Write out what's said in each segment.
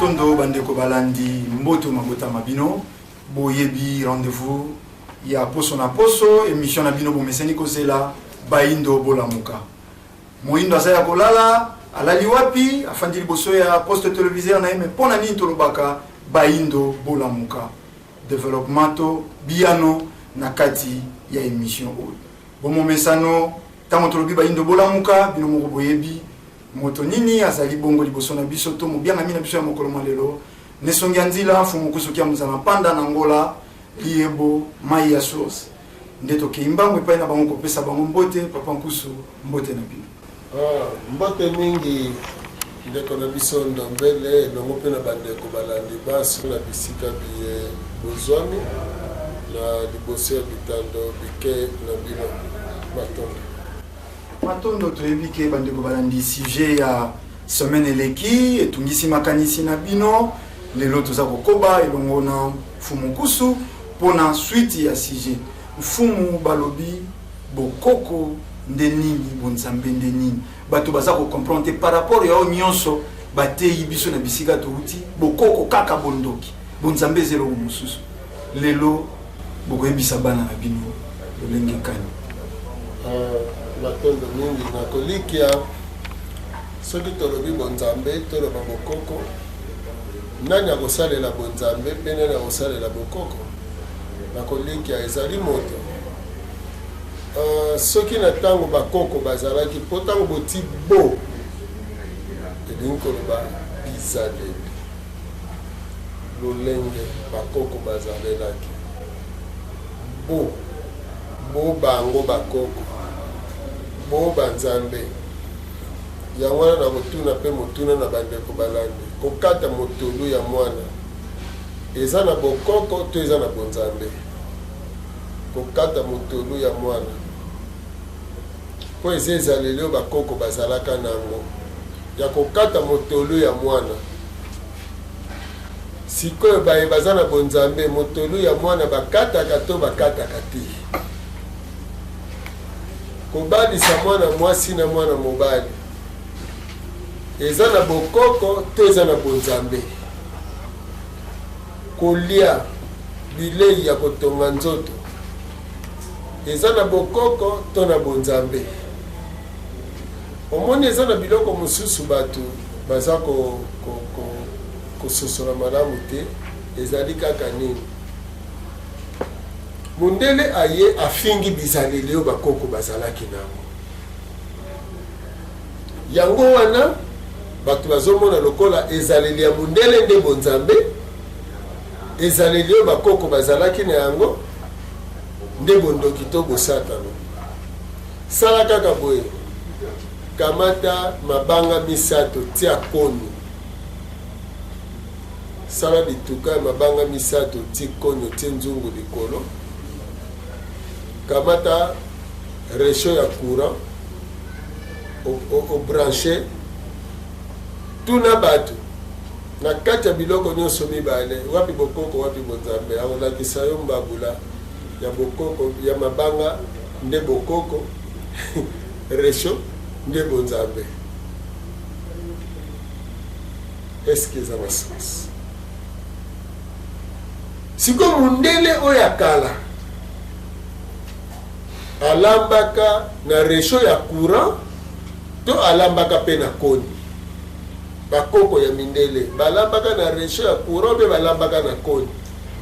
Matondo bandeko balandi mboto mabota ma bino boyebi rendez-vous ya poso na poso émission na bino bomesani kozela bayindo bolamuka moyindo aza ya kolala alali wapi afandi liboso ya poste téléviseur na ye me mpo na nini tolobaka bayindo bolamuka developpement to biyano na kati ya émission oyo bomomesano ntango tolobi bayindo bolamuka bino moko boyebi moto nini azali bongo liboso na biso to mobiangami na biso ya mokolo mwa lelo nesongi ya nzila mfumu kusuki ya mozala mpanda na ngola liyebo mai ya source nde tokei mbangu epai na bango kopesa bango mbote. Papa Nkusu, mbote na bino. Ah, mbote mingi ndeko na biso Ndombele elongo mpe na bandeko balandi banso na bisika biye bozwami na liboso ya bitando bike na bino. Matondo. Matondo. Toyebi ke bandeko balandi, sujet ya semaine eleki etungisi makanisi na bino. Lelo toza kokoba elongo na Mfumu Nkusu mpona suite ya sujet. Mfumu, balobi bokoko nde nini, bonzambe nde nini? Bato baza kocomprendre te par rapport ya oyo nyonso bateyi biso na bisika touti. Bokoko kaka bondoki, bonzambe eza eloko mosusu. Lelo bokoyebisa bana na bino lolenge kani? Matondo mingi. Na kolikia soki tolobi bonzambe, toloba bokoko, nani akosalela bonzambe mpe nani akosalela bokoko? Na kolikia ezali moto. Soki na ntango bakoko bazalaki, mpo ntango boti bo, elingi koloba bizaleli, lolenge bakoko bazalelaki bo bo bango bakoko bo banzambe. Yango wana na kotuna mpe motuna na bandeko balandi: kokata motolu ya mwana eza na bokoko to eza na bonzambe? Kokata motolu ya mwana, mpo eza ezaleli oyo bakoko bazalaka nango ya kokata motolu ya mwana. Sikoyo baye baza na bonzambe, motolu ya mwana bakataka to bakataka te? Kobalisa mwana mwasi na mwana mobali eza na bokoko to eza na bonzambe? Kolia bilei ya kotonga nzoto eza na bokoko to na bonzambe? Omoni, eza na biloko mosusu bato baza kososola malamu te. Ezali kaka nini? Mondele aye afingi bizaleli oyo bakoko bazalaki nango. Yango wana bato bazomona lokola ezaleli ya mondele nde bonzambe, ezaleli oyo bakoko bazalaki na yango nde bondoki to bosatano. Sala kaka boye: kamata mabanga misato, tia koni. Sala bituka ya mabanga misato, ti koni, otie nzungu likolo. Kamata réchaud ya courant, obranche. Tuna bato: na kati ya biloko nyonso mibale, wapi bokoko, wapi bonzambe? Akolakisa yo mbabula ya bokoko, ya mabanga nde bokoko, réchaud nde bonzambe. Eske eza na sens? Sikoyo mondele oyo ya kala alambaka na réchaud ya courant to alambaka mpe na koni? Bakoko ya mindele balambaka na réchaud ya courant mpe balambaka na koni?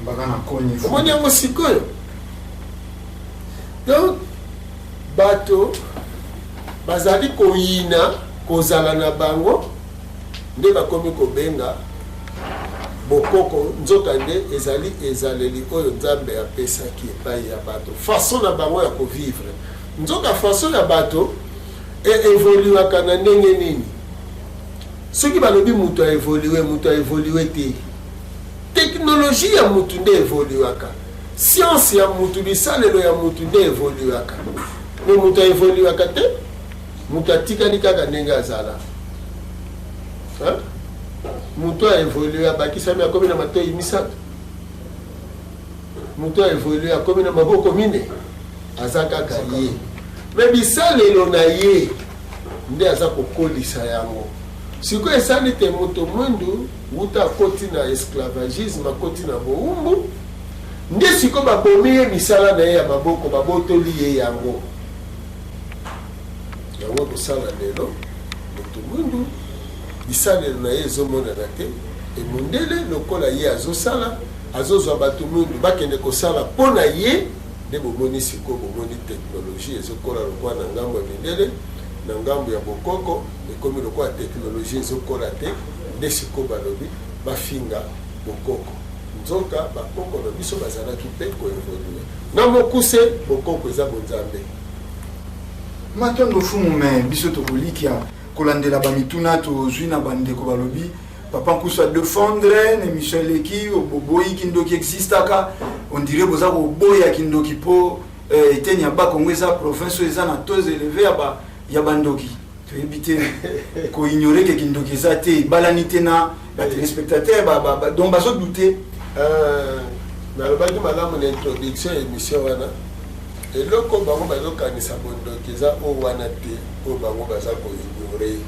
Mbaka na koni. Omoni yango sikoyo. Donc bato bazali koyina kozala na bango nde bakomi kobenga bokoko, nzoka nde ezali ezaleli oyo Nzambe apesaki epai ya bato, façon na bango ya kovivre. Nzoka façon ya bato eévoluaka na ndenge nini? Soki balobi moto aévolue, moto aévolue te. Technologie ya motu nde evoluaka, science ya motu, bisalelo ya motu nde evoluaka, me moto aévoluaka te. Moto atikali kaka ndenge azala. Moto aévolue abakisami, akomi na matoi misato? Moto aévolue akomi na maboko mine? Aza kaka ye, me bisalelo na ye nde aza kokolisa yango. Sikoyo esali te moto mwindu wuta akoti na esclavagisme, akoti na bowumbu, nde sikoyo babomi ye misala na ye ya maboko, babotoli ye yango. Yango ekosala lelo moto mwindu bisalelo na ye ezomonana te. E mondele lokola ye azosala, azozwa bato mwindu bakende kosala mpo na ye. Nde bomoni sikoyo, bomoni teknologie ezokola lokola na ngambo ya mindele, na ngambo ya bokoko ekomi lokola teknologie ezokola te. Nde sikoyo balobi bafinga bokoko, nzoka bakoko na biso bazalaki mpe koevolue. Na mokuse, bokoko eza bonzambe. Matondo Fumu, me biso tokolikia kolandela bamituna tozwi na bandeko. Balobi Papa Nkusu adefendre na émission eleki, boboyi kindoki existaka. On dirait boza koboya kindoki mpo eteni ya Bakongo eza province oyo eza na taux élevé ya bandoki. Toyebi te koignore ke kindoki eza te, ebalani te na batéléspectateur, donc bazodute. Nalobaki malamu na introduction ya émission wana, eloko bango bazokanisa bondoki eza oyo wana te. Oyo bango baza koignore,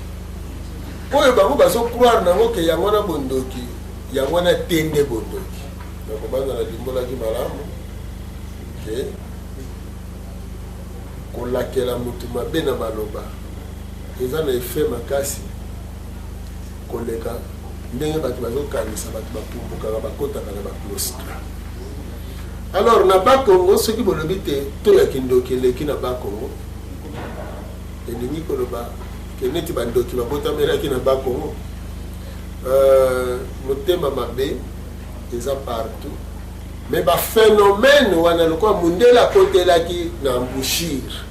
oyo bango bazocroire nango ke yango wana bondoki, yango wana te nde bondoki. Nakobanda nalimbolaki malamu ke kolakela motu mabe na maloba eza na effet makasi koleka ndenge bato bazokanisa. Bato bapumbukaka, bakotaka na baclaustre. Alors na Bakongo, soki bolobi te to ya kindoki eleki na Bakongo, elingi koloba ke neti bandoki babotamelaki na Bakongo. Motema mabe eza partout, mais baphénomène wana, lokola mundele akotelaki na embouchure,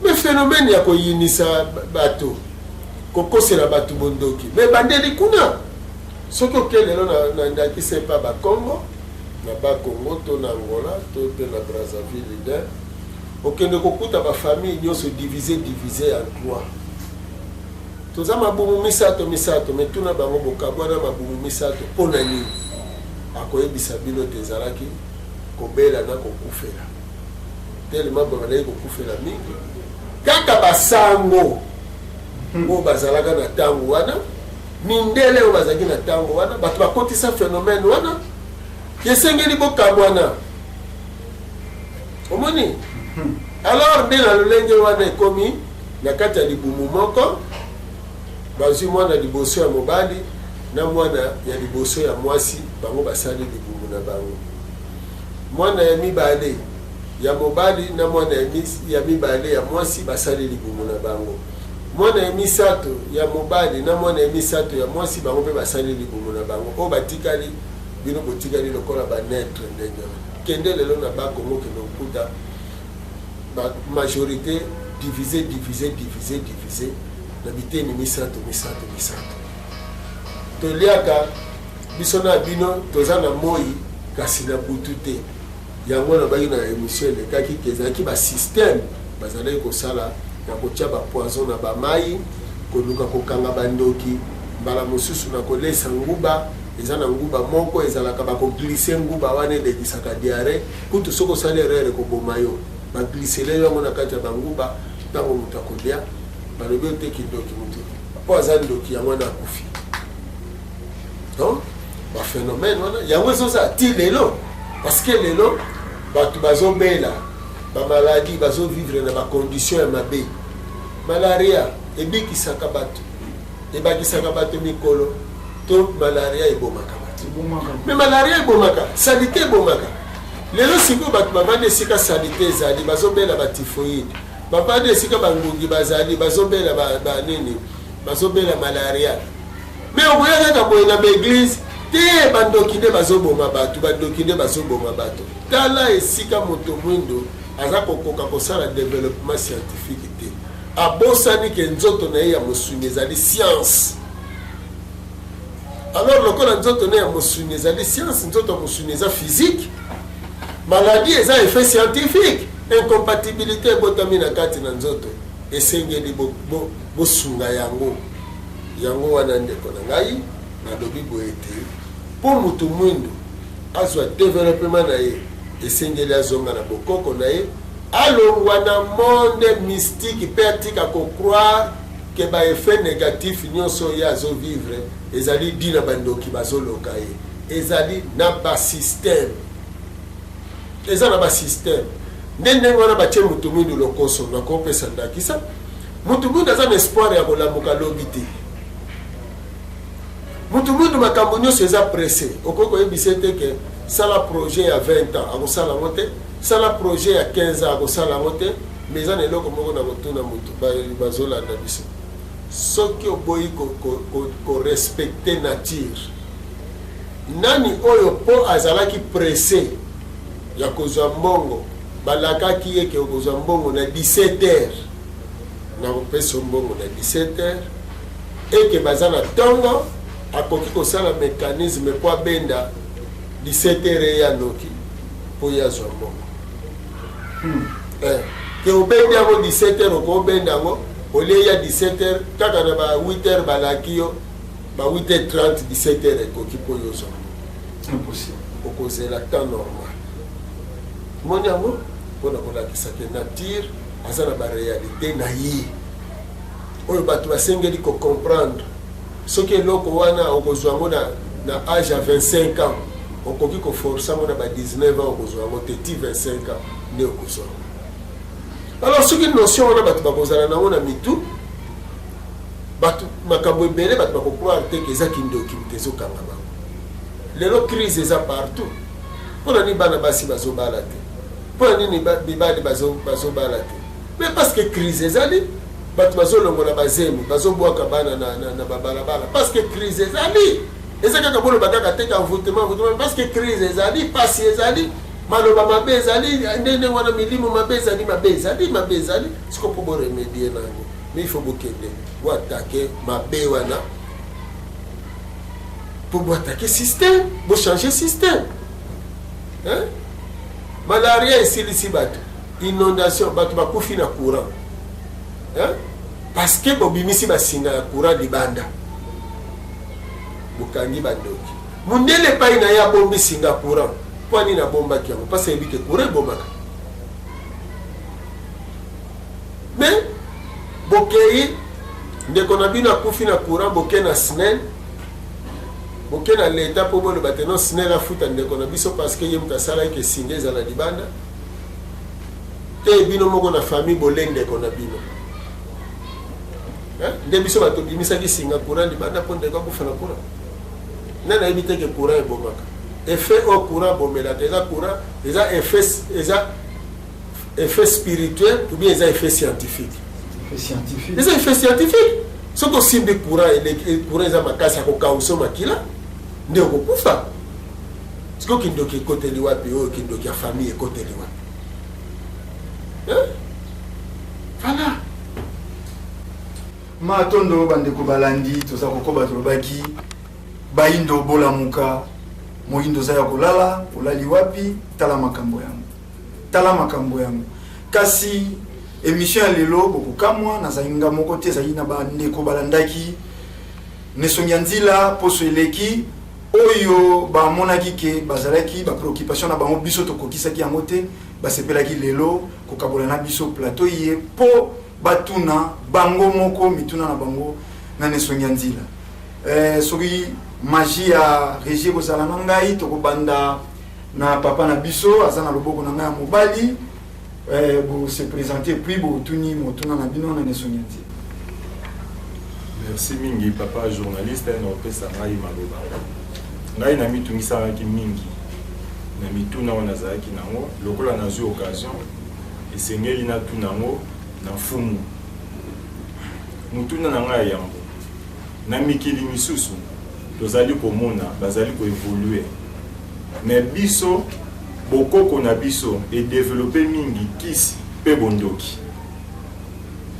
mais phénomène ya koyinisa bato, kokosela bato bondoki, mais bandeli kuna. Soki oke lelo na ndakisa epa Bakongo na Bakongo to na Angola to mpe na Brazzaville, de okende kokuta bafamille nyonso divise, divise en trois. Toza mabumu misato misato. Me tuna bango: bokabwana mabumu misato mpo na nini? Akoyebisa bino te ezalaki kobela na kokufela. Telema babandaki kokufela mingi kaka basango oyo bazalaka na ntango wana, mindele oyo bazalaki na ntango wana. Bato bakotisa phénomène wana, esengeli bokabwana. Omoni, alors nde na lolenge wana ekomi na kati ya libumu moko, bazwi mwana liboso ya mobali na mwana ya liboso ya mwasi, bango basali libumu na bango. Mwana ya mibale ya mobali na mwana ya mibale ya mwasi basali libumu na bango. Mwana ya misato ya mobali na mwana ya misato ya mwasi, bango mpe basali libumu na bango. Oyo batikali, bino botikali lokola banetre ndenge wana. Kende lelo na Bakongo, kende kokuta majorité divisé, divisé, divisé, divisé na biteni misato, misato, misato. Toliaka biso na bino, toza na moi kasi na butu te. Yango nabaki na émission elekaki ke ezalaki basystème bazalaki kosala ya kotia bapoison na bamai, koluka kokanga bandoki. Mbala mosusu na kolesa nguba, eza na nguba moko ezalaka, bakoglisse nguba wana, elekisaka diarrhée. Kutu soki osali erreur, ekoboma yo. Baglisele yo yango na kati ya banguba. Ntango moto akolia, balobi oyo te kindoki, motu mpo aza ndoki, yango wana akufi. Donc baphénomène wana yango ezozala ti lelo, parce que lelo bato bazobela bamaladi, bazovivre na bacondition ya mabe. Malaria ebikisaka bato, ebakisaka bato mikolo, to malaria ebomaka bato? Mais malaria ebomaka, saleté ebomaka. Lelo sikoyo bato bavandi esika saleté ezali, bazobela batyphoïde. Bavandi esika bangungi bazali, bazobela banini, bazobela malaria. Mais okoya kaka boye na baeglise te, bandoki nde bazoboma bato, bandoki nde bazoboma bato. Tala esika moto mwindo aza kokoka kosala développement scientifique te, abosani ke nzoto na ye ya mosuni ezali science. Alors lokola nzoto na ye ya mosuni ezali science, nzoto ya mosuni eza physique, maladie eza effet scientifique, incompatibilité ebotami na kati na nzoto, esengeli bosunga yango. Yango wana, ndeko na ngai, nalobi boye te: mpo motu mwindu azwa développement na ye, esengeli azonga na bokoko na ye, alongwa na monde mystique mpe atika kocroire. ke ba effet négatif nyonso ye azo vivre ezali di na bandoki bazoloka ye, ezali na basystème, eza na basystème. Nde ndenge wana batie motu mwindu lokoso. Nakopesa ndakisa: motu mwindu aza na espoir ya kolamuka lobi te. Motu mwindu, makambo nyonso eza pressé. Okoki koyebisa te ke sala projet ya 20 ans, akosala yango te. Sala projet ya 15 ans, akosala yango te. Mais eza na eloko moko na kotuna motu bazolanda biso: soki oboyi korespecter nature, nani oyo mpo azalaki pressé ya kozwa mbongo, balakaki ye ke okozwa mbongo na 17 heures, na kopesa mbongo na 17 heures, eke baza na ntongo, akoki kosala mécanisme mpo abenda 17 heures eya noki mpo ye azwa mbongo? Ke obendi yango 17 heures, okobenda yango olie ya 17 heures kaka na ba 8 heures, balaki yo ba 8 heures 30, 17 heures ekoki mpo yo ozwa mbongo? Impossible. Okozela temps normal. Moni yango mpona kolakisa ke nature aza na baréalité na ye oyo bato basengeli kocomprendre. Soki eloko wana okozwa yango na age ya 25 ans, okoki koforcer yango na ba 19 ans, okozwa yango te. Ti 25 ans nde okozwa yango. Alors soki notion wana bato bakozala nango na mitu, bato makambo ebele bato bakocroire te ke eza kindoki moto ezokanga bango. Lelo crise eza partout. Mpona nini bana basi bazobala te? Mpona nini mibali bazobala te? Mais parce que crise ezali. Bato bazolongola bazemi, bazobwaka bana na babalabala parce que crise ezali. Eza kaka boloba kaka te ka envoûtement, envoûtement, parce que crise ezali, pasi ezali, maloba mabe ezali nde ndenge wana, milimo mabe ezali, mabe ezali, mabe ezali. Siko mpo boremédier na yango, mais il faut bokende boattaquer mabe wana, mpo boattaquer système, bochanger système, hein? Malaria esilisi bato, inondation, bato bakufi na courant, hein? Parce que bobimisi basinga ya courant libanda, bokangi bandoki. Mundele epai na ye abombi singa courant. Mpo nini abombaki yango? Mpasi ayebi ke courant ebomaka. Mais bokei, ndeko na bino akufi na courant, boke na SNEL, boke na leta mpo boloba te non, SNEL afuta ndeko na biso parce que ye moto asalaki esinga ezala libanda te. Bino moko na famille bole ndeko na bino. Nde biso bato bimisaki singa courant libanda mpo ndeko akufa na courant. Nde nayebi te ke courant ebomaka. Effet oyo courant abomelaka eza courant, eza effet, eza effet spirituel ou bien eza effet scientifique? Effet scientifique. Eza effet scientifique. Soki osimbi courant, courant eza makasi, akokausa makila nde okokufa. Sikoyo kindoki ekoteli wapi? Oyo kindoki ya famille ekoteli wapi? Hein? Voilà. Matondo bandeko balandi. Toza kokoba. Tolobaki bayindo bolamuka. Moyindo oza ya kolala, olali wapi? Tala makambo yango, tala makambo yango. Kasi émission ya lelo bokokamwa, nazali nga moko te, ezali na bandeko balandaki nesongi ya nzila poso eleki, oyo bamonaki ke bazalaki bapréoccupation na bango, biso tokokisaki yango te. Basepelaki lelo kokabola na biso plateau ye mpo batuna bango moko mituna na bango na nesongi ya nzila. Soki magie ya régie ekozala na ngai, tokobanda na papa na biso aza na loboko na ngai ya mobali. Bose présenter, puis botuni motuna na bino na nesongi ya nzila. Merci mingi, papa journaliste, na opesa ngai maloba. Ngai namitungisamaki mingi na mituna oyo nazalaki nango. Lokola nazwi occasion, esengeli natuna yango na mfumu. Motuna na ngai ya yambo: na mikili misusu tozali komona bazali koévoluer, mais biso bokoko na biso edévelopper mingi kisi mpe bondoki.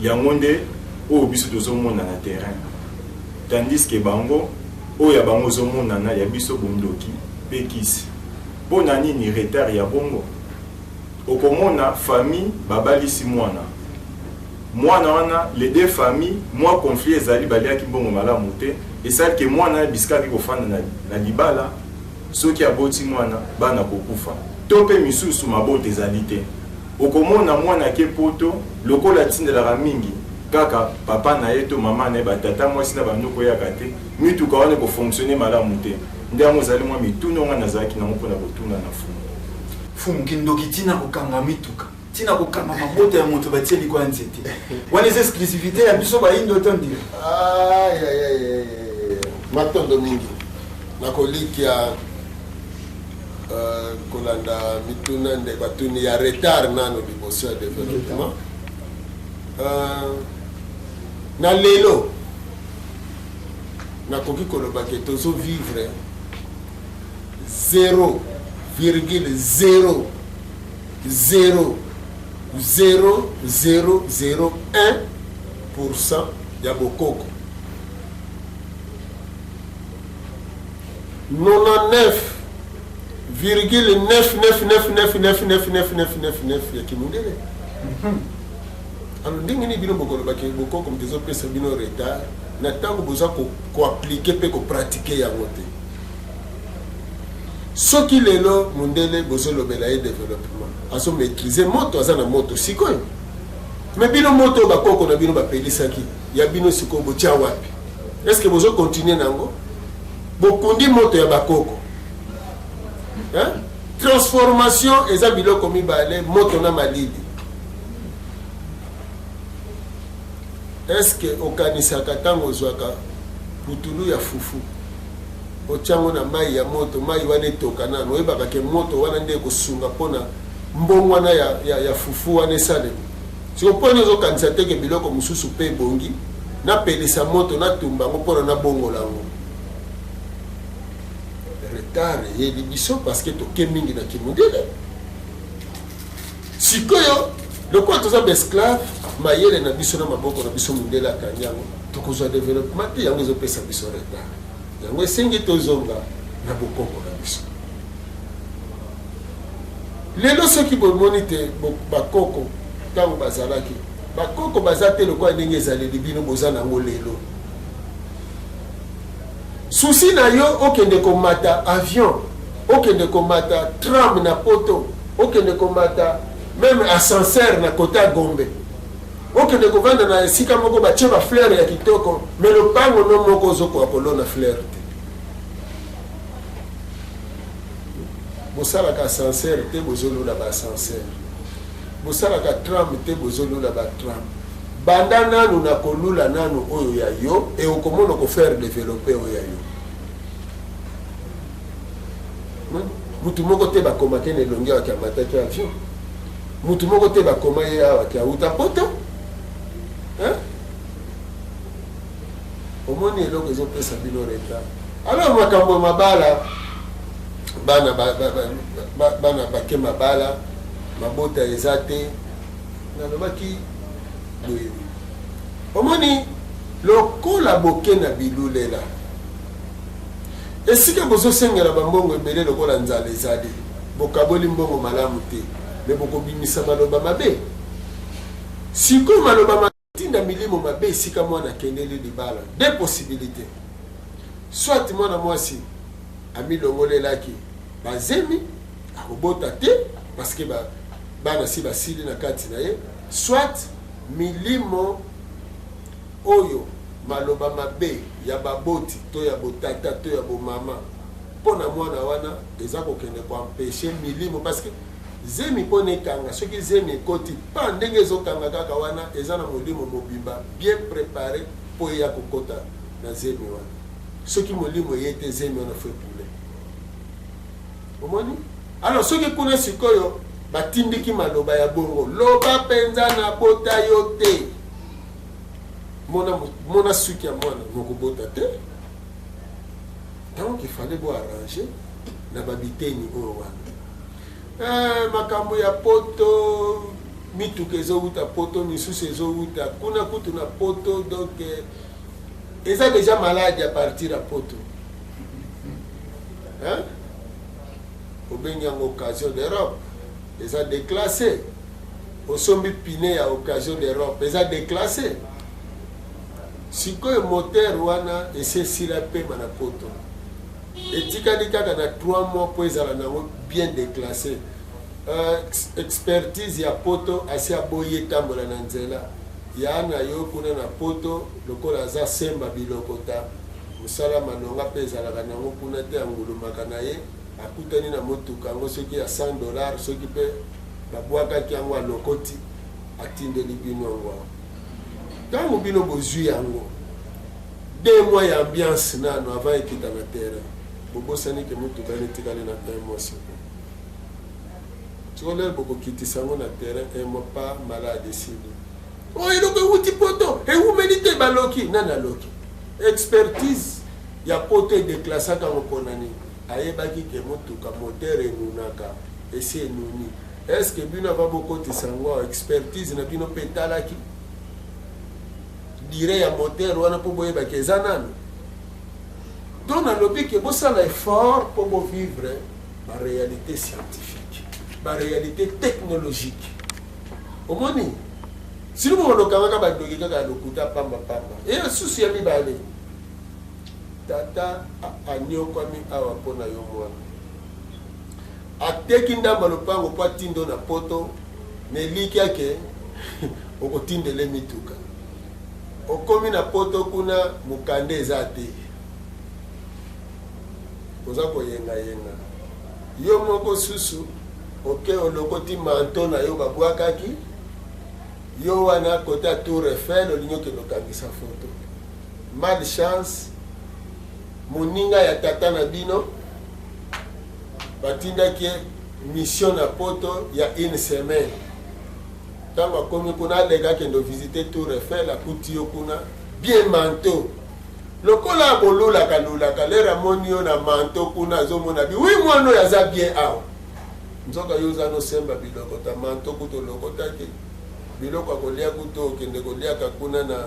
Yango nde oyo biso tozomona na terrain, tandis ke bango oyo ya bango ozomonana, ya biso bondoki mpe kisi. Mpo na nini retard ya bongo? Okomona famille babalisi mwana, mwana wana, les deux familles mwa conflit ezali, baliaki mbongo malamu te, esali ke mwana bisika aki kofanda na libala, soki aboti mwana, bana kokufa. To mpe misusu mabota ezali te. Okomona mwana ake poto, lokola atindelaka mingi. Kaka papa na ye to mama na ye, batata mwasi na banoko eyaka te, mituka wana ekofonctionne malamu te. Nde yango ezali mwa mituna oyo ngai nazalaki nango mpo na kotuna na Fumu. Fumu, kindoki ntina kokanga mituka, ntina kokanga mabota ya moto batie likolo ya nzete wana eza exclusivité ya biso bayindo to ndire? Matondo mingi. Nakolikia kolanda mituna ndeko atuni ya retard nano liboso ya development. Na lelo nakoki koloba ke tozo vivre 0,00001% ya bokoko, 99,999999999 ya kimundele. Alors, ndenge nini bino bokolobaki bokoko moto ezopesa bino retard na ntango boza koappliquer mpe kopratiquer yango te? Soki lelo mondele bozolobela ye développement, azomaîtriser moto, aza na moto sikoyo, me bino moto oyo bakoko na bino bapelisaki ya bino sikoyo botia wapi? Est ce que bozocontinuer nango? Bokundi moto ya bakoko, hein? Transformation eza biloko mibale, moto na malili. Est ce que okanisaka ntango ozwaka putulu ya fufu, otiango na mai ya moto, mai wana etoka nano, oyebaka ke moto wana nde ekosunga mpona mbongwana ya fufu wana esalema? Siko mponi ozokanisa te ke biloko mosusu mpe ebongi napelisa moto, natumba yango mpona nabongola yango? Retard eyeli biso parce que toke mingi na kimundele. Sikoyo lokola toza baesclave, mayele na biso na maboko na biso mundele akangi yango, tokozwa développement te. Yango ezopesa biso retard. Yango esengi tozonga na bokoko na biso. Lelo soki bomoni te, bakoko ntango bazalaki, bakoko baza te lokola ndenge ezaleli bino boza nango lelo. Susi na yo okende komata avion, okende komata tram na Poto, okende komata même ascenseur na kota ya Gombe, okende kovanda na esika moko batie bafleur ya kitoko, me lopango no moko ozokoka kolona fleur te. Bosalaka ascenseur te, bozolula baascenseur. Bosalaka tram te, bozolula batram. Banda nanu na kolula nanu oyo ya yo e okomona kofaire développer oyo ya yo. Mutu moko te bakomaki na elongi awa ke amataki avion. Mutu moko te bakoma ye awa ke auta Poto, hein? Omoni eloko ezopesa bino retard. Alors, makambo ya mabala, bana bana bake mabala, mabota eza te. Nalobaki boye, omoni lokola boke na bilulela, esika bozosengela bambongo ebele, lokola nzala ezali, bokaboli mbongo malamu te, me bokobimisa maloba mabe. Sikoyo maloba tinda milimo mabe esika mwana akendeli libala. Deux possibilités: soit mwana mwasi amilongolelaki bazemi, akobota te parce que bana si basili na kati na ye, soit milimo oyo maloba mabe ya baboti to ya botata to ya bomama mpo na mwana wana eza kokende koempêcher milimo, parce que zemi mpona ekanga, soki zemi ekoti pa ndenge ezokanga kaka wana, eza na molimo mobimba bien préparé mpo eya kokota na zemi wana. Soki molimo eye te, zemi wana faut epule. Omoni? Alors soki kuna sikoyo batindiki maloba ya bongo, loba mpenza nabota yo te, mona, mona suki ya mwana mokobota te. Donc il fallait bo arranger na babiteni oyo wana. Makambo ya Poto, mituka ezowuta Poto, misusu ezowuta kuna kutu na Poto. Donc eza déjà malade à partir ya Poto, hein? Obengi yango occasion d'Europe, eza déclassé. Osombi pine ya occasion d'Europe, eza déclassé. Sikoyo moteur wana esi esila pema na Poto, etikali kaka na 3 mois mpo ezala nango bien déclassé. Expertise ya Poto asi aboyi etambola na nzela. Ya na yo kuna na poto lokola aza semba bilokota, mosala malonga pe ezalaka nango kuna te, angulumaka na ye, akutani na motuka yango soki ya 100 dollars soki pe babwakaki yango alokoti atindeli bino yango awa. Tango bino bozui yango, deux mois ya ambiance nanu avant ekita na terrain, bobosani ke motuka wana etikali na un mois sikoyo. Sikoyo lelo bokokitisa yango na terrain un mois pas malade esili. Oh eloko ewuti poto ewumeli te baloki nani aloki? Expertise ya poto edeclassaka yango pona nini? Ayebaki ke motuka moteur enunaka esi enuni. Est ce que bino avant bokotisa yango awa expertise na bino pe etalaki duree ya moteur wana po boyeba ke eza nanu? Donc nalobi ke bosala effort po bo vivre ba realite scientifique, ba realite technologique. Omoni? Sino bokolokangaka bandoki kaka ya lokuta pamba pamba. E susu ya mibale, tata anyokwami awa mpo na yo mwana. Ateki ndambo ya lopango mpo atindo na poto na elikya ke okotindele mituka. Okomi na poto kuna mokanda eza te. Oza koyengayenga. Yo moko susu oke olokoti manteau na yo babwakaki yo wana kote ya tour Eiffel olingi okende okangisa photo. Mal chance moninga ya tata na bino batindaki ye mission na poto ya une semaine. Ntango akomi kuna aleka akende visiter tour Eiffel akuti yo kuna bien manteau Lokola bolulaka lulaka lere amoni yo na manteau kuna azomona bi oui mwana oyo aza bien awa nzoka yo oza nosemba bilokota manteau kutu olokotaki biloko ya kolia kutu okende koliaka kuna na,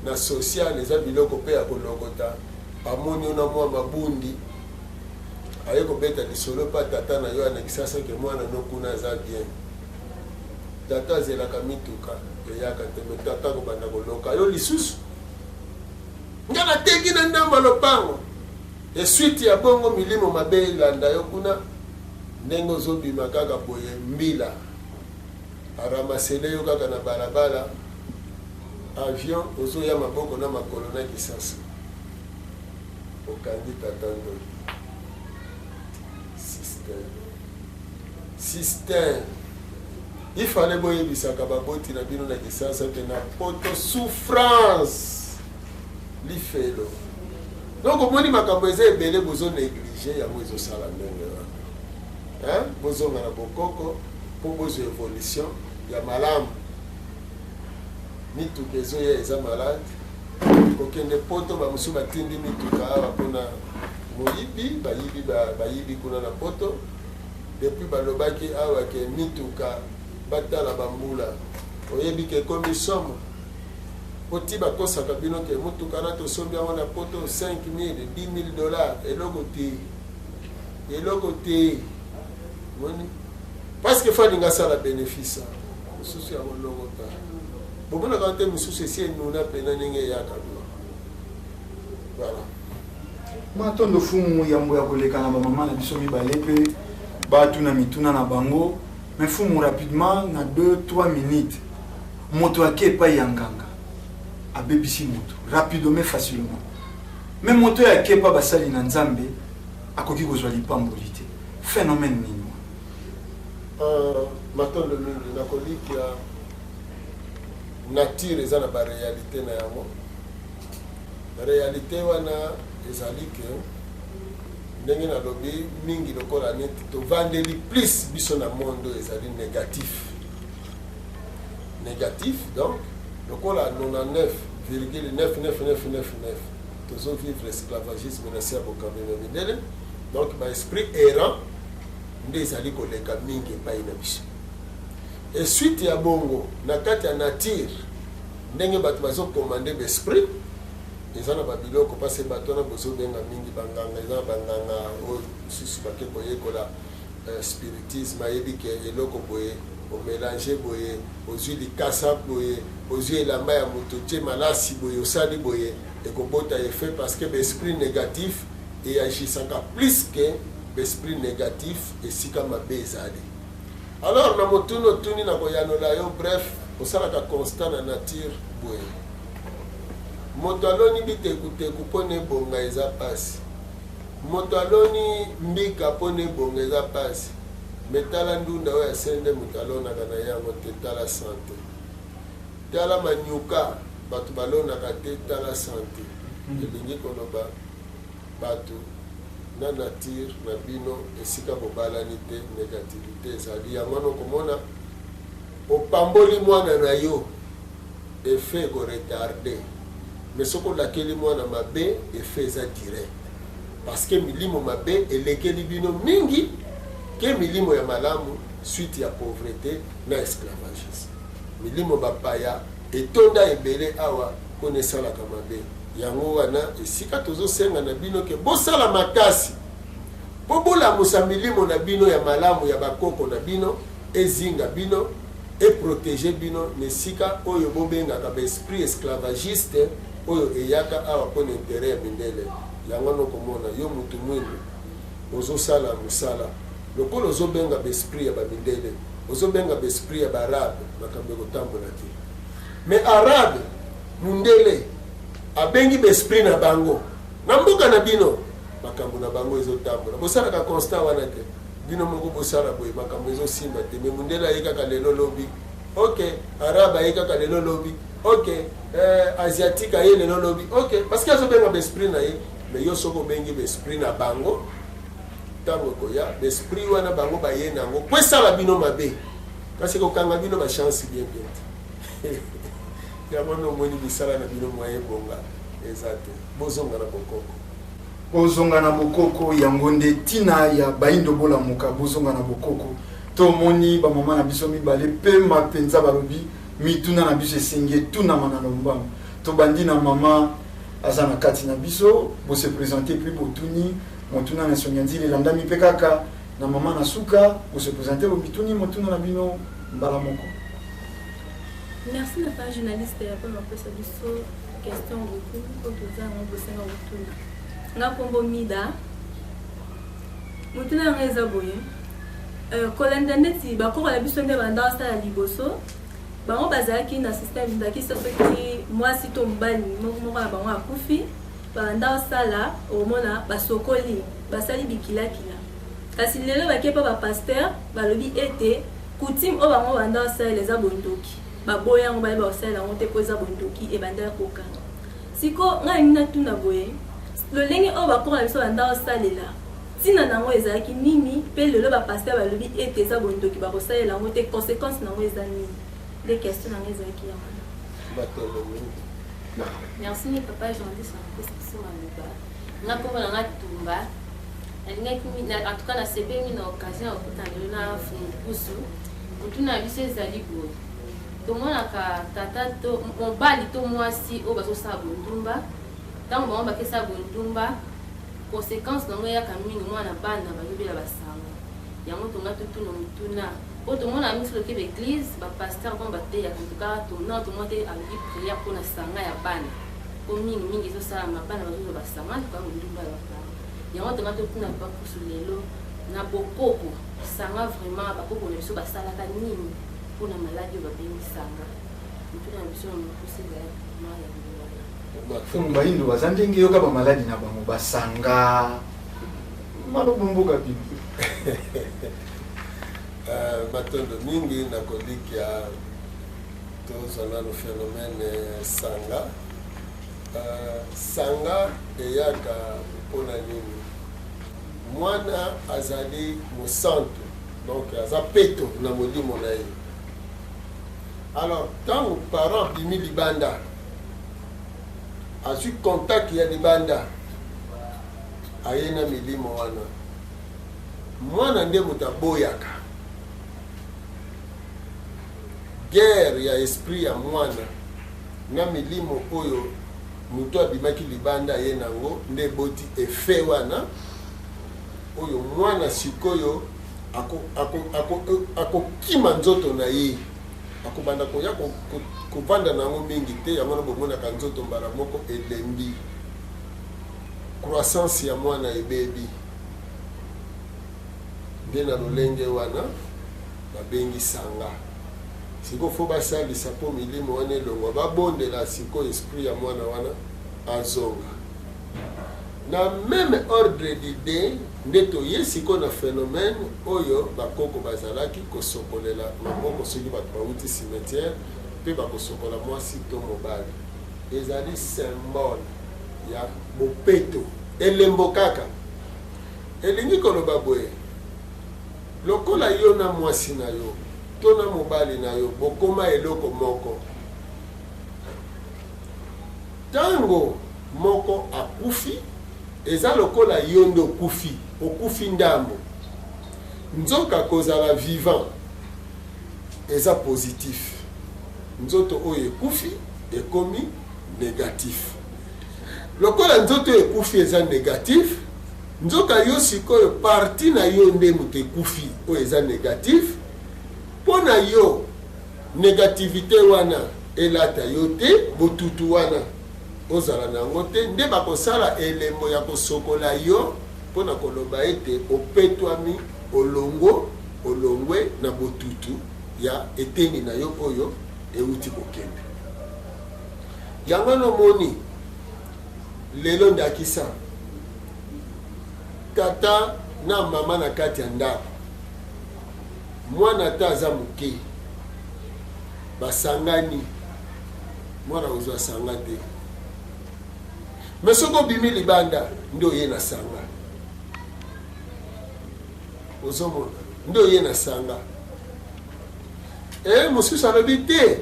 na social eza biloko mpe ya kolokota amoni yo na mwa mabundi aye kobeta lisolo mpa tata na yo anekisasa ke mwana no kuna aza bien tata azelaka mituka eyaka te me tata akobanda koloka yo lisusu Nga nateki na ndambo ya lopango. Et suite ya bongo milimo mabe elanda yo kuna ndenge ozobima kaka boye mbila aramasele yo kaka na balabala avion ozoya maboko na makolo na kisasa okangi tata ndoki système système Il fallait boyebisaka baboti na bino na kisasa ke na poto souffrance lifelo. Donc omoni makambo eza ebele bozo neglige yango ezosala ndenge wana. Hein? Bozonga na bokoko mpo bozwa evolution ya malamu. Mituka ezoya eza malade kokende poto bamosusu batindi mituka awa mpona moyibi bayibi bayibi kuna na poto Depuis balobaki awa ke mituka batala ba mbula oyebi ke ekomi somo? Po ti bakosaka bino ke mutuka na tosombi yango na poto 5000 10000 dollars eloko te eloko te moni parce que faut alinga asala benefice mosusu ya kolokota bomonaka te mosusu esi enuna pena ndenge eyaka voilà Matondo Fumu, yambo ya koleka na ba mama na biso mibale pe batuna mituna na bango, mais Fumu rapidement na 2 3 minutes moto ake epai ya nganga abebisi moto rapidement facilement, mais moto oyo ake epa basali na Nzambe akoki kozwa lipamboli te, phénomène nini wana? Matondo mingi nakolikia nature eza na ba realite na yango. Realite wana ezali que ndenge nalobi mingi lokola neti tovandeli plus biso na monde oyo ezali negatif negatif donc lokola 99,99999 tozo vivre esclavagisme na se ya bokambi na mindele donc ba esprit errant nde ezali koleka mingi epai na biso et suite ya bongo na kati ya nature Ndenge batu bazo commander ba esprit eza na ba biloko parce batu wana bozo benga mingi ba nganga eza na ba nganga oyo misusu bake koyekola spiritisme ayebi ke eloko boye o melanger boye ozui likasa boye ozui elamba ya mutu otie malasi boye osali boye ekobota effet parce que ba esprit negatif e agissaka plus que ba esprit negatif esika mabe ezali alors na motuna otuni nakoyanola yo bref. Osalaka constat na nature boye, moto aloni bitekuteku mpo na ebonga eza pasi, moto aloni mbika mpo na ebonga eza pasi, mais tala ndunda oyo ya se nde moto alonaka na ye yango te, tala sante. Tala manyuka bato balonaka te, tala sante. Elingi koloba bato na nature na bino esika bobalani te, negativite ezali. Yango wana okomona opamboli mwana na yo, effet eko retarder, mais soki olakeli mwana mabe, effet eza direct, parce que milimo mabe elekeli bino mingi ke milimo ya malamu, suite ya pauvreté na esclavagisme. Milimo bapaya etonda ebele awa mpona esalaka mabe. Yango wana esika tozosenga na bino ke bosala makasi mpo bolamusa milimo na bino ya malamu ya bakoko na bino, ezinga bino, eprotege bino na esika oyo bobengaka baesprit esclavagiste oyo eyaka awa mpona intérêt ya mindele. Yango wana okomona yo mutu mwindu ozosala mosala lokola ozobenga baesprit ya bamindele, ozobenga baesprit ya baarabe, makambo ekotambola te. Mais arabe, mundele abengi baesprit na bango na mboka na bino, makambo na bango ezotambola. Bosalaka constat wana te? Bino moko bosala boye, makambo ezosimba te. Mais mundele aye kaka lelo lobi, ok. Arabe aye kaka lelo lobi, ok. Asiatique aye lelo lobi, ok, parce que azobenga baesprit na ye. Mais yo soki obengi baesprit na bango, ntango ekoya baesprit wana bango baye nango po esala bino mabe, kasi kokanga bino bachance bien bien te. Yango wana omoni misala na bino mwa ebonga eza te. Bozonga na bokoko. Bozonga na bokoko, yango nde ntina ya Bayindo Bolamuka. Bozonga na bokoko. Tomoni bamama na biso mibale pema mpenza, balobi mituna na biso esengi etunama na lombango. Tobandi na mama aza na kati na biso. Bose présenter, puis botuni motuna na songi ya nzila, elandami mpe kaka na mama na suka. Bose présenter, bomituni motuna na bino mbala moko. Merci na pa journaliste ya mpona kopesa biso question beaucoup oyo toza yango bosenga kotuna. Nga nkombo Mida. Motuna yango eza boye: kolanda neti bakoko na biso nde banda basala liboso, bango bazalaki na système, ndakisa soki mwasi to mobali moko moko na bango akufi, babanda kosala, okomona basokoli, basali bikilakila. Kasi lelo bake mpa bapasteur, balobi ete coutume oyo bango banda kosalela eza bondoki, baboya yango, bayeba kosalela yango te mpo eza bondoki, ebanda ya kokanga. Siko ngai nalingi natuna boye: lolenge oyo bakoko na biso banda kosalela, ntina na yango ezalaki nini? Mpe lelo bapasteur balobi ete eza bondoki, bakosalela yango te, conséquence na yango eza nini? Nde question na yango ezalaki yango. Matondo mingi. Merci ni papa journaliste na kopesa biso maloba. Nga nkombo na nga Tumba. Nalingaki, en tout cas nasepeli na occasion ya kokutana lelo na Fungukusu. Motuna na biso ezali boye: tomonaka tata to mobali to mwasi oyo bazosala bondumba. Ntango bango bakesala bondumba, conséquence nango eyaka mingi, mwana, bana bazobela basango. Yango tonga totuna motuna oyo tomona mingi, soki toke baeglise, bapasteur bango bateyaka, en tout cas na tomona te alobi prière mpona sanga ya bana, po mingi mingi ezosalama, bana bazozwa basanga tuka bondumba ya baparent. Yango tonga totuna bakusu lelo: na bokoko, sanga vraiment, bakoko na biso basalaka nini mpona maladi oyo babengi sanga? Motuna na biso na mokuse ezalaki vraiment yango wana. Funu bayindo baza ndenge yoka bamaladi na bango basanga malobo mboka bino. Matondo mingi. Na kolikia tozwa nano phénomène sanga. Sanga eyaka mpona nini? Mwana azali mosantu, donc aza peto na molimo na ye. Alors ntango parent abimi libanda, azwi contact ya libanda, aye na milimo wana, mwana nde moto aboyaka. Guerre ya esprit ya mwana na milimo oyo moto abimaki libanda aye nango nde eboti effet wana oyo mwana sikoyo akokima ako, ako, ako nzoto na ye, akobanda koya kovanda na yango mingi te. Yango wana bomonaka nzoto mbala moko elembi, croissance ya mwana ebebi. Nde na lolenge wana babengi sanga. Sikoyo fo basalisa mpo milimo wana elongwa, babondela sikoyo esprit ya mwana wana azonga. Na meme ordre d'idee nde toye sikoyo na phenomène oyo bakoko bazalaki kosokolela maboko soki bato bawuti cimetière mpe bakosokola mwasi to mobali. Ezali symbole ya bopeto, elembo kaka. Elingi koloba boye, lokola yo na mwasi na yo to na mobali na yo bokoma eloko moko, Tango moko akufi, eza lokola yo nde okufi, okufi ndambo. Nzoka kozala vivant eza positif, nzoto oyo ekufi ekomi negatif. Lokola nzoto oyo ekufi eza negatif, nzoka yo sikoyo partie na yo nde moto ekufi oyo eza negatif, mpo na yo Negativite wana elata yo te, botutu wana ozala na yango te, nde bakosala elembo ya kosokola yo mpo na koloba ete opetwami, olongo, olongwe na botutu ya eteni na yo oyo euti kokende. Yango wana omoni lelo, ndakisa, tata na mama na kati ya ndako, Mwana ata aza moke basangani mwana akozwa sanga te me soki obimi libanda nde oye na sanga ozomona nde oye na sanga e mosusu alobi te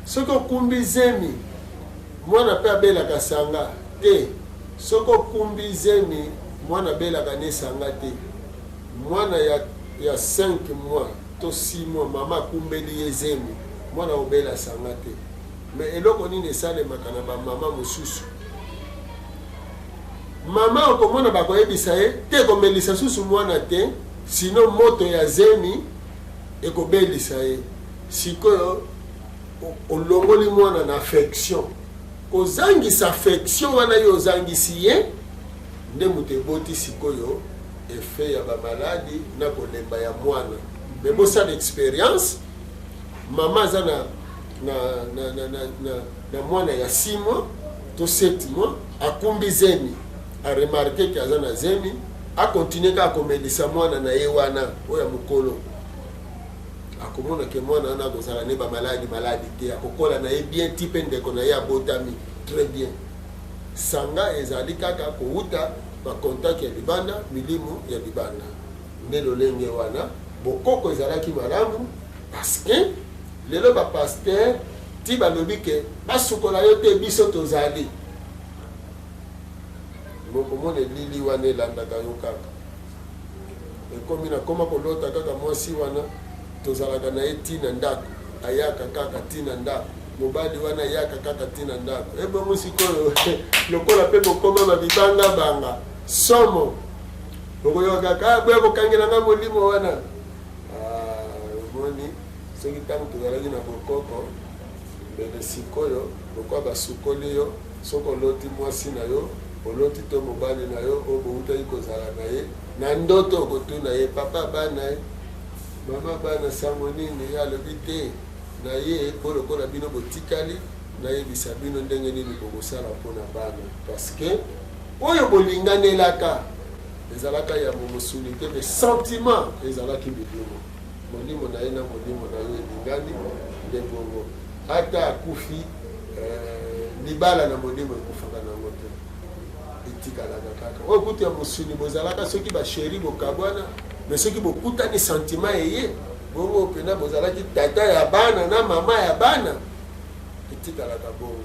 soki okumbi zemi mwana mpe abelaka sanga te soki okumbi zemi mwana abelaka ne sanga te Mwana ya ya 5 mois to 6 mois mama akumbeli ye zemi mwana akobela sanga te mais eloko nini esalemaka na ba mama mosusu mama okomona bakoyebisa ye te komelisa susu mwana te sino moto ya zemi ekobelisa ye sikoyo olongoli mwana na affection kozangisa affection wana yo ozangisi ye nde moto eboti sikoyo effet ya ba maladi na kolemba ya mwana mais bosala experience mama aza na na, na, na, na, na, na mwana ya 6 mois to 7 mois akumbi zemi aremarke ke aza na zemi akontinue kaka komelisa mwana na ye wana oyo ya mokolo akomona ke mwana wana akozala ne bamaladi maladi te akokola na ye bien ti mpe ndeko na ye abotami très bien Sanga ezali kaka kowuta ba contact ya libanda, milimu ya libanda. Nde lolenge wana bokoko ezalaki malamu parce que lelo ba pasteurs ti balobi ke basukola yo te biso tozali. Mokomona elili wana elandaka yo kaka. Ekomi nakoma kolota kaka mwasi wana tozalaka na ye ti na ndako ayaka kaka ti na ndako mobali wana ayaka kaka ti na ndako ebongo sikoyo lokola mpe bokoma ba bibanga banga somo okoyoka kaka ah, boya kokangela nga molimo wana ah, omoni soki ntango tozalaki na bokoko mbele sikoyo lokola basukoli yo soki oloti mwasi na yo oloti to mobali na yo oyo bowutaki kozala na ye na ndoto okotuna ye papa bana ye mama bana sango nini ye alobi te na ye mpo lokola bino botikali nayebisa bino ndenge nini bokosala mpo na bana parce que oyo bolinganelaka ezalaka ya mosuni te mais sentiment ezalaki milimo molimo na ye na molimo na yo elingani nde bongo ata akufi eh, libala na molimo ekufaka nango te etikalaka kaka oyo kutu ya mosuni bozalaka soki basheri bokabwana me soki bokutani sentiment eye bongo mpena bozalaki tata ya bana na mama ya bana etikalaka bongo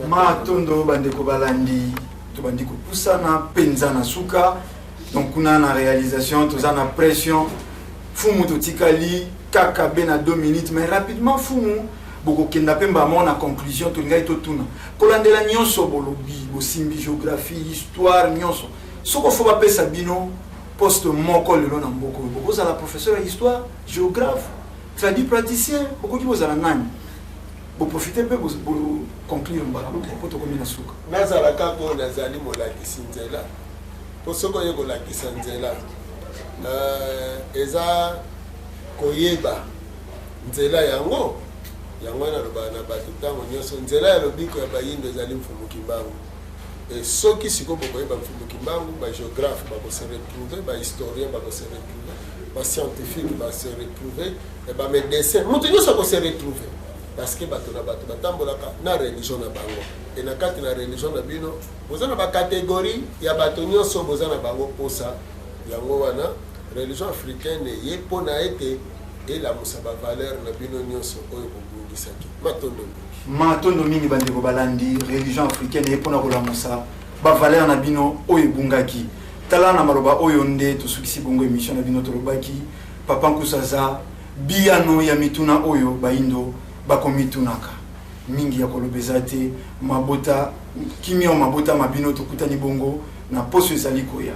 matondo bandeko balandi tobandi kopusana mpenza na suka donc kuna na réalisation toza na pression fumu totikali kaka be na 2 minutes mais rapidement fumu bokokenda mpe mbala moko na conclusion tolingaki totuna kolandela nyonso bolobi bosimbi géographie histoire nyonso soko fo bapesa bino poste moko lelo na mboka oyo bokozala professeur ya histoire géographe tradi praticien bokoki bozala nani boprofite mpe boconclure mbala moko mpo tokomi na suka nazala kaka oyo nazali molakisi nzela mpo soki oye kolakisa nzela euh, eza koyeba. Nzela yango, yango wana nalobaka na bato ntango nyonso, nzela ya lobiko ya bayindo ezali Mfumu Kimbangu. Et soki sikoyo bokoyeba Mfumu Kimbangu, ba geographes bako se retrouver, ba historiens bako se retrouver, ba scientifiques ba se retrouver, et ba medecins, moto nyonso ako se retrouver. Parce que bato na bato batambolaka na religion na bango. Et na kati na religion na bino, boza na ba categories ya bato nyonso boza na bango posa. Yango wana religion africaine eye mpo na ete elamusa ba valeurs na bino nyonso oyo bobungisaki. Matondo mingi. Matondo mingi bandeko balandi, religion africaine eye mpo na kolamusa ba valeurs na bino oyo ebungaki. Tala na maloba oyo nde tosukisi bongo emission na bino. Tolobaki Papa Nkusu aza biyano ya mituna oyo bayindo bakomitunaka. Mingi ya koloba eza te. Mabota kimia o mabota ma bino, tokutani bongo na poso ezali koya.